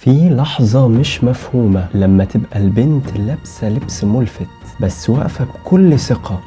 في لحظة مش مفهومة لما تبقى البنت لابسة لبس ملفت بس واقفة بكل ثقة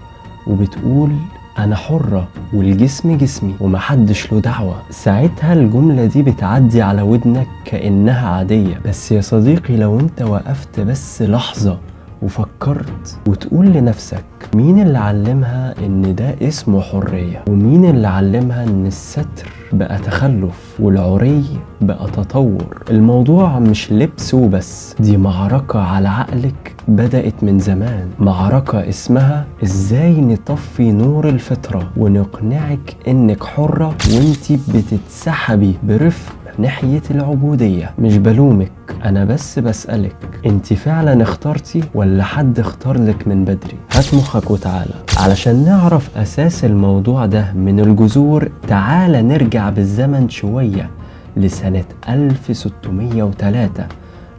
وبتقول أنا حرة والجسم جسمي ومحدش له دعوة. ساعتها الجملة دي بتعدي على ودنك كأنها عادية، بس يا صديقي لو انت وقفت بس لحظة وفكرت وتقول لنفسك مين اللي علمها ان ده اسمه حرية، ومين اللي علمها ان الستر بقى تخلف والعري بقى تطور. الموضوع مش لبس وبس، دي معركة على عقلك بدأت من زمان، معركة اسمها ازاي نطفي نور الفطرة ونقنعك انك حرة وانتي بتتسحبي برفق ناحية العبودية. مش بلومك، أنا بس بسألك انت فعلا اخترتي ولا حد اختار لك من بدري؟ هات مخك وتعالى علشان نعرف أساس الموضوع ده من الجذور. تعالى نرجع بالزمن شوية لسنة 1603.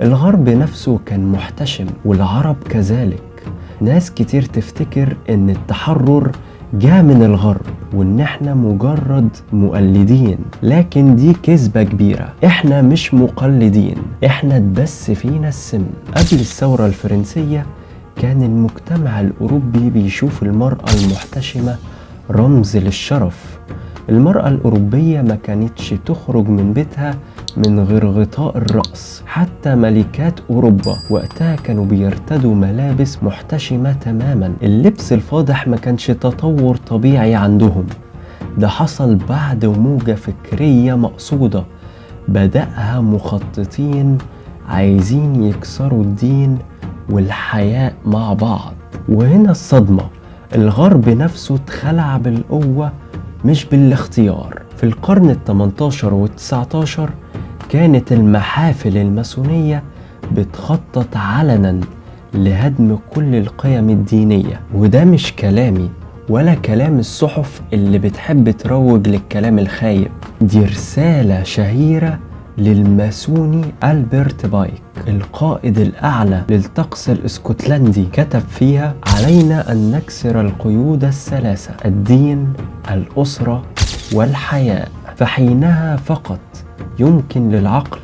الغرب نفسه كان محتشم والعرب كذلك. ناس كتير تفتكر ان التحرر جاء من الغرب وان احنا مجرد مقلدين، لكن دي كذبة كبيرة. احنا مش مقلدين، احنا اتبس فينا السم. قبل الثورة الفرنسية كان المجتمع الأوروبي بيشوف المرأة المحتشمة رمز للشرف. المرأة الأوروبية ما كانتش تخرج من بيتها من غير غطاء الرأس. حتى ملكات أوروبا وقتها كانوا بيرتدوا ملابس محتشمة تماما. اللبس الفاضح ما كانش تطور طبيعي عندهم، ده حصل بعد موجة فكرية مقصودة بدأها مخططين عايزين يكسروا الدين والحياء مع بعض. وهنا الصدمة، الغرب نفسه اتخلع بالقوة مش بالاختيار. في القرن ال18 وال19 كانت المحافل الماسونية بتخطط علنا لهدم كل القيم الدينية. وده مش كلامي ولا كلام الصحف اللي بتحب تروج للكلام الخايب، دي رسالة شهيرة للماسوني ألبرت بايك القائد الأعلى للطقس الاسكتلندي، كتب فيها: علينا أن نكسر القيود الثلاثة، الدين، الأسرة، والحياء، فحينها فقط يمكن للعقل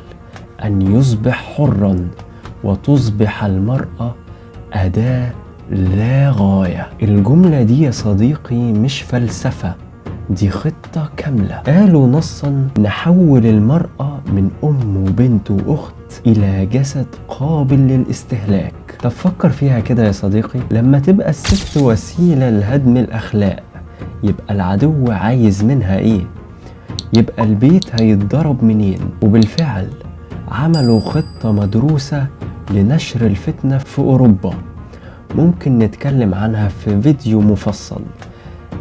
أن يصبح حرا وتصبح المرأة أداة لا غاية. الجملة دي يا صديقي مش فلسفة، دي خطة كاملة. قالوا نصا نحول المرأة من أم وبنت وأخت إلى جسد قابل للاستهلاك. طب فكر فيها كده يا صديقي، لما تبقى الست وسيلة لهدم الأخلاق يبقى العدو عايز منها إيه؟ يبقى البيت هيتضرب منين؟ وبالفعل عملوا خطة مدروسة لنشر الفتنة في أوروبا، ممكن نتكلم عنها في فيديو مفصل،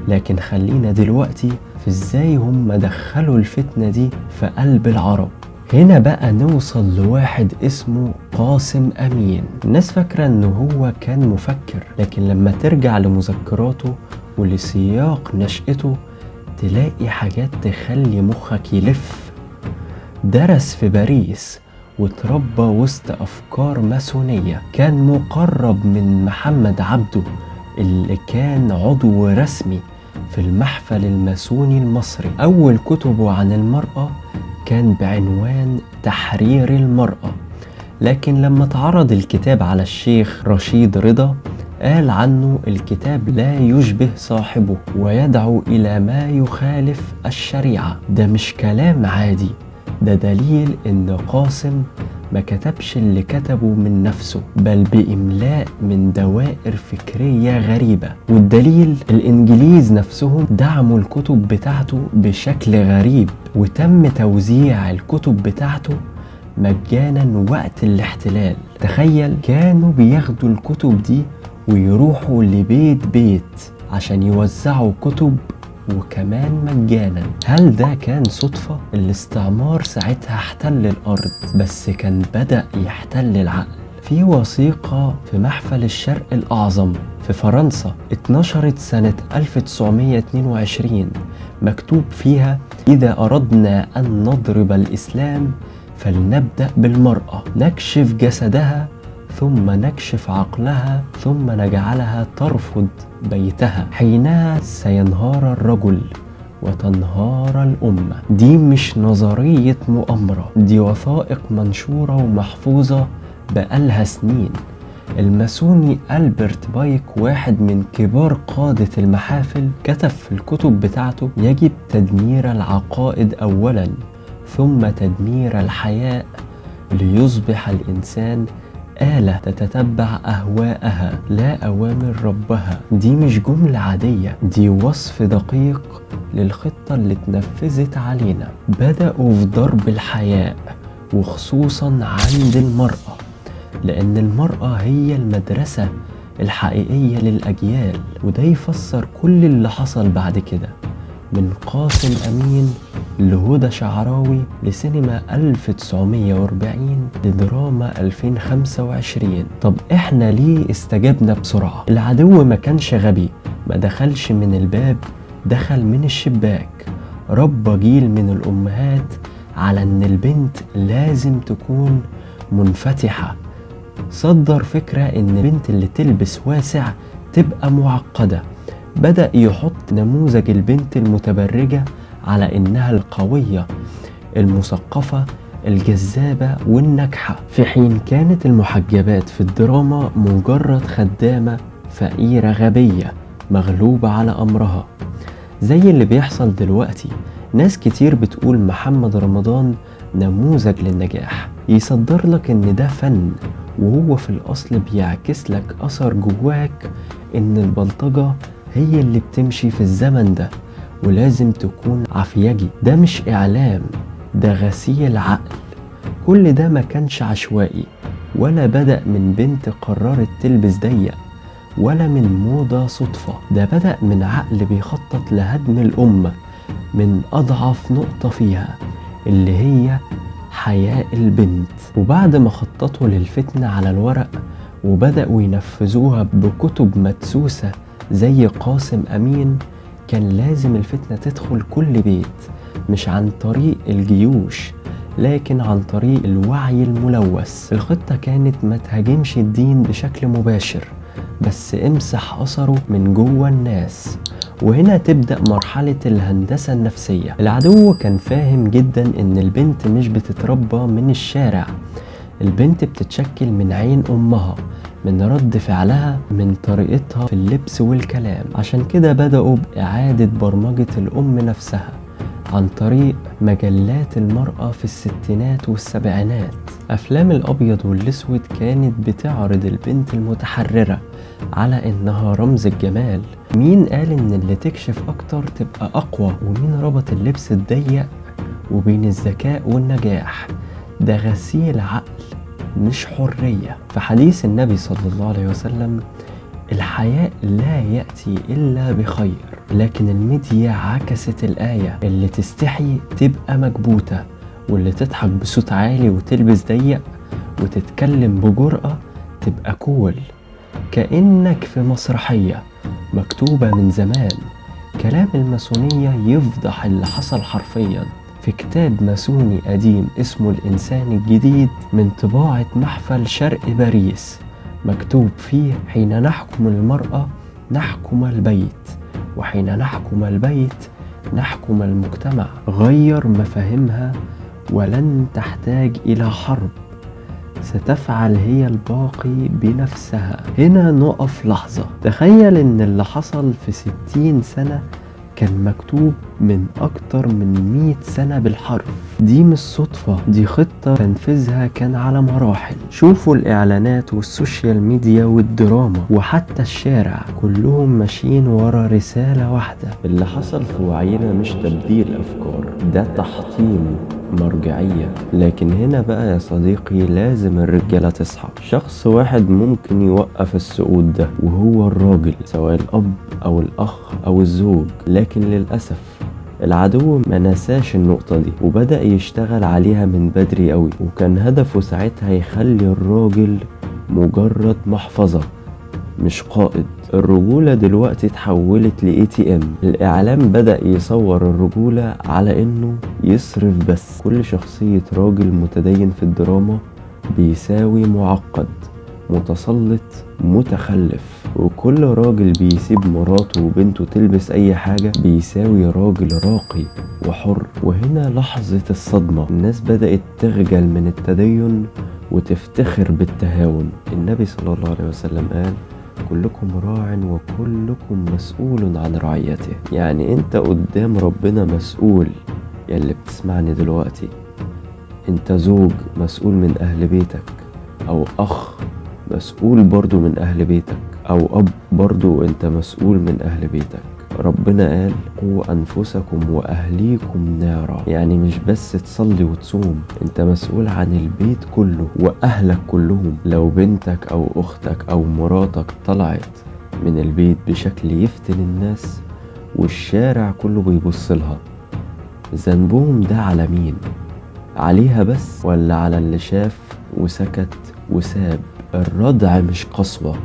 لكن خلينا دلوقتي في ازاي هم دخلوا الفتنة دي في قلب العرب. هنا بقى نوصل لواحد اسمه قاسم أمين. الناس فاكرة انه هو كان مفكر، لكن لما ترجع لمذكراته ولسياق نشأته تلاقي حاجات تخلي مخك يلف. درس في باريس وتربى وسط أفكار ماسونية، كان مقرب من محمد عبده اللي كان عضو رسمي في المحفل الماسوني المصري. أول كتبه عن المرأة كان بعنوان تحرير المرأة، لكن لما تعرض الكتاب على الشيخ رشيد رضا قال عنه الكتاب لا يشبه صاحبه ويدعو إلى ما يخالف الشريعة. ده مش كلام عادي، ده دليل إن قاسم ما كتبش اللي كتبه من نفسه، بل بإملاء من دوائر فكرية غريبة. والدليل الإنجليز نفسهم دعموا الكتب بتاعته بشكل غريب، وتم توزيع الكتب بتاعته مجانا وقت الاحتلال. تخيل، كانوا بياخدوا الكتب دي ويروحوا لبيت بيت عشان يوزعوا كتب وكمان مجانا. هل ده كان صدفة؟ الاستعمار ساعتها احتل الأرض، بس كان بدأ يحتل العقل. في وثيقة في محفل الشرق الأعظم في فرنسا اتنشرت سنة 1922 مكتوب فيها: إذا أردنا أن نضرب الإسلام فلنبدأ بالمرأة، نكشف جسدها ثم نكشف عقلها ثم نجعلها ترفض بيتها، حينها سينهار الرجل وتنهار الأمة. دي مش نظرية مؤامرة، دي وثائق منشورة ومحفوظة بقالها سنين. الماسوني ألبرت بايك، واحد من كبار قادة المحافل، كتب في الكتب بتاعته: يجب تدمير العقائد أولا ثم تدمير الحياء ليصبح الإنسان آلة تتتبع أهواءها لا أوامر ربها. دي مش جملة عادية، دي وصف دقيق للخطة اللي اتنفذت علينا. بدأوا في ضرب الحياء، وخصوصا عند المرأة، لأن المرأة هي المدرسة الحقيقية للأجيال. وده يفسر كل اللي حصل بعد كده، من قاسم أمين لهدى شعراوي لسينما 1940 لدراما 2025. طب احنا ليه استجبنا بسرعة؟ العدو ما كانش غبي، ما دخلش من الباب، دخل من الشباك. ربى جيل من الأمهات على ان البنت لازم تكون منفتحة. صدر فكرة ان البنت اللي تلبس واسع تبقى معقدة. بدأ يحط نموذج البنت المتبرجة على إنها القوية المثقفة الجذابة والناجحة، في حين كانت المحجبات في الدراما مجرد خدامة فقيرة غبية مغلوبة على أمرها، زي اللي بيحصل دلوقتي. ناس كتير بتقول محمد رمضان نموذج للنجاح، يصدر لك إن ده فن، وهو في الأصل بيعكس لك أثر جواك إن البلطجة هي اللي بتمشي في الزمن ده ولازم تكون عفيجي. ده مش إعلام، ده غسيل عقل. كل ده ما كانش عشوائي، ولا بدأ من بنت قررت تلبس ضيق، ولا من موضة صدفة. ده بدأ من عقل بيخطط لهدم الأمة من أضعف نقطة فيها، اللي هي حياء البنت. وبعد ما خططوا للفتنة على الورق وبدأوا ينفذوها بكتب مدسوسة زي قاسم أمين، كان لازم الفتنة تدخل كل بيت، مش عن طريق الجيوش لكن عن طريق الوعي الملوث. الخطة كانت ما تهاجمش الدين بشكل مباشر، بس امسح أثره من جوه الناس. وهنا تبدأ مرحلة الهندسة النفسية. العدو كان فاهم جدا إن البنت مش بتتربى من الشارع، البنت بتتشكل من عين أمها، من رد فعلها، من طريقتها في اللبس والكلام. عشان كده بدأوا بإعادة برمجة الأم نفسها عن طريق مجلات المرأة في الستينات والسبعينات. أفلام الأبيض والأسود كانت بتعرض البنت المتحررة على إنها رمز الجمال. مين قال إن اللي تكشف أكتر تبقى أقوى؟ ومين ربط اللبس الضيق وبين الذكاء والنجاح؟ ده غسيل عقل مش حرية. في حديث النبي صلى الله عليه وسلم: الحياء لا يأتي إلا بخير. لكن الميديا عكست الآية، اللي تستحي تبقى مكبوتة، واللي تضحك بصوت عالي وتلبس ضيق وتتكلم بجرأة تبقى كول، كأنك في مسرحية مكتوبة من زمان. كلام الماسونية يفضح اللي حصل حرفيا. في كتاب ماسوني قديم اسمه الإنسان الجديد من طباعة محفل شرق باريس، مكتوب فيه: حين نحكم المرأة نحكم البيت، وحين نحكم البيت نحكم المجتمع. غير مفاهيمها ولن تحتاج إلى حرب، ستفعل هي الباقي بنفسها. هنا نقف لحظة. تخيل إن اللي حصل في 60 سنة كان مكتوب من أكتر من 100 سنة بالحرف. دي مش صدفة، دي خطة تنفيذها كان على مراحل. شوفوا الإعلانات وال social media والدراما وحتى الشارع، كلهم ماشيين ورا رسالة واحدة. اللي حصل في وعينا مش تبديل أفكار، ده تحطيم مرجعية. لكن هنا بقى يا صديقي لازم الرجالة تصحى. شخص واحد ممكن يوقف السقوط ده، وهو الراجل، سواء الأب أو الأخ أو الزوج. لكن للأسف العدو ما نساش النقطة دي وبدأ يشتغل عليها من بدري قوي، وكان هدفه ساعتها يخلي الراجل مجرد محفظة مش قائد. الرجولة دلوقتي اتحولت ل ATM. الإعلام بدأ يصور الرجولة على إنه يصرف بس. كل شخصية راجل متدين في الدراما بيساوي معقد، متسلط متخلف. وكل راجل بيسيب مراته وبنته تلبس اي حاجة بيساوي راجل راقي وحر. وهنا لحظة الصدمة، الناس بدأت تخجل من التدين وتفتخر بالتهاون. النبي صلى الله عليه وسلم قال: كلكم راع وكلكم مسؤول عن رعيته. يعني انت قدام ربنا مسؤول، يا اللي بتسمعني دلوقتي، انت زوج مسؤول من اهل بيتك، او اخ مسؤول برضو من اهل بيتك، او اب برضو انت مسؤول من اهل بيتك. ربنا قال: قوا انفسكم واهليكم نارا. يعني مش بس تصلي وتصوم، انت مسؤول عن البيت كله واهلك كلهم. لو بنتك او اختك او مراتك طلعت من البيت بشكل يفتن الناس والشارع كله بيبص لها، ذنبهم ده على مين؟ عليها بس ولا على اللي شاف وسكت وساب؟ الردع مش قسوة،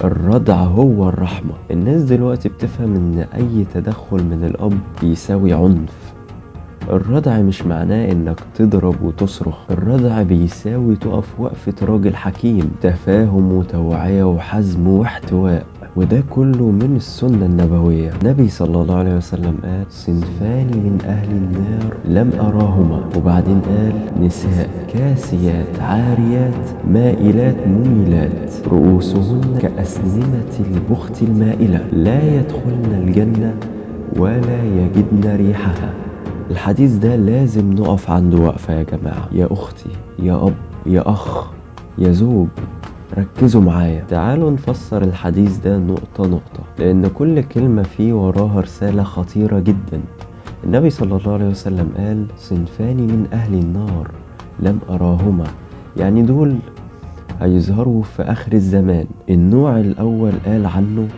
الردع هو الرحمة. الناس دلوقتي بتفهم ان اي تدخل من الاب بيساوي عنف. الردع مش معناه انك تضرب وتصرخ، الردع بيساوي تقف وقفة راجل حكيم، تفاهم وتوعية وحزم واحتواء، وده كله من السنة النبوية. النبي صلى الله عليه وسلم قال: صنفان من أهل النار لم أراهما. وبعدين قال: نساء كاسيات عاريات مائلات مميلات، رؤوسهن كأسنمة البخت المائلة، لا يدخلن الجنة ولا يجدن ريحها. الحديث ده لازم نقف عنده وقفة يا جماعة. يا أختي، يا أب، يا أخ، يا زوج، ركزوا معايا. تعالوا نفسر الحديث ده نقطة نقطة، لأن كل كلمة فيه وراها رسالة خطيرة جدا. النبي صلى الله عليه وسلم قال: صنفان من أهل النار لم أراهما، يعني دول هيظهروا في آخر الزمان. النوع الأول قال عنه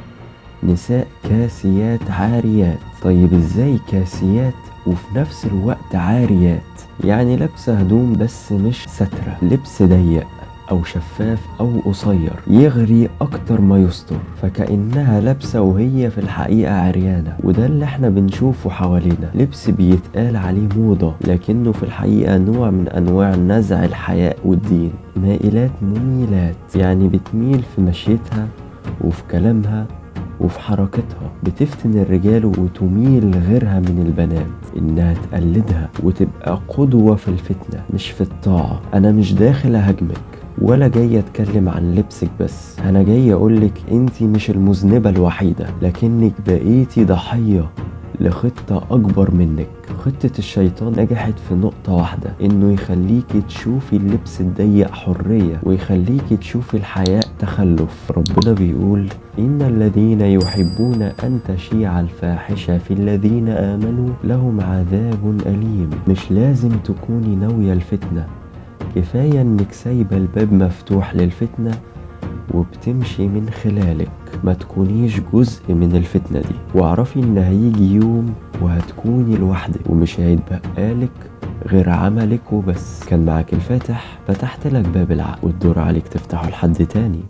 نساء كاسيات عاريات. طيب إزاي كاسيات وفي نفس الوقت عاريات؟ يعني لابسة هدوم بس مش سترة، لبس ضيق أو شفاف أو قصير يغري أكتر ما يستر، فكأنها لابسة وهي في الحقيقة عريانة. وده اللي احنا بنشوفه حوالينا، لبس بيتقال عليه موضة لكنه في الحقيقة نوع من أنواع نزع الحياء والدين. مائلات مميلات، يعني بتميل في مشيتها وفي كلامها وفي حركتها، بتفتن الرجال وتميل غيرها من البنات إنها تقلدها وتبقى قدوة في الفتنة مش في الطاعة. أنا مش داخل أهاجمك ولا جاي أتكلم عن لبسك بس، أنا جاي أقولك أنتي مش المذنبة الوحيدة، لكنك بقيتي ضحية لخطة أكبر منك. خطة الشيطان نجحت في نقطة واحدة، إنه يخليكي تشوفي اللبس الضيق حرية ويخليكي تشوفي الحياء تخلف. ربنا بيقول: إن الذين يحبون أن تشيع الفاحشة في الذين آمنوا لهم عذاب أليم. مش لازم تكوني ناوية الفتنة، كفاية إنك سايبة الباب مفتوح للفتنة وبتمشي من خلالك، ما تكونيش جزء من الفتنة دي. واعرفي ان هيجي يوم وهتكوني لوحدك ومش هيتبقالك غير عملك وبس. كان معاك الفاتح، فتحت لك باب العقل والدور عليك تفتحه لحد تاني.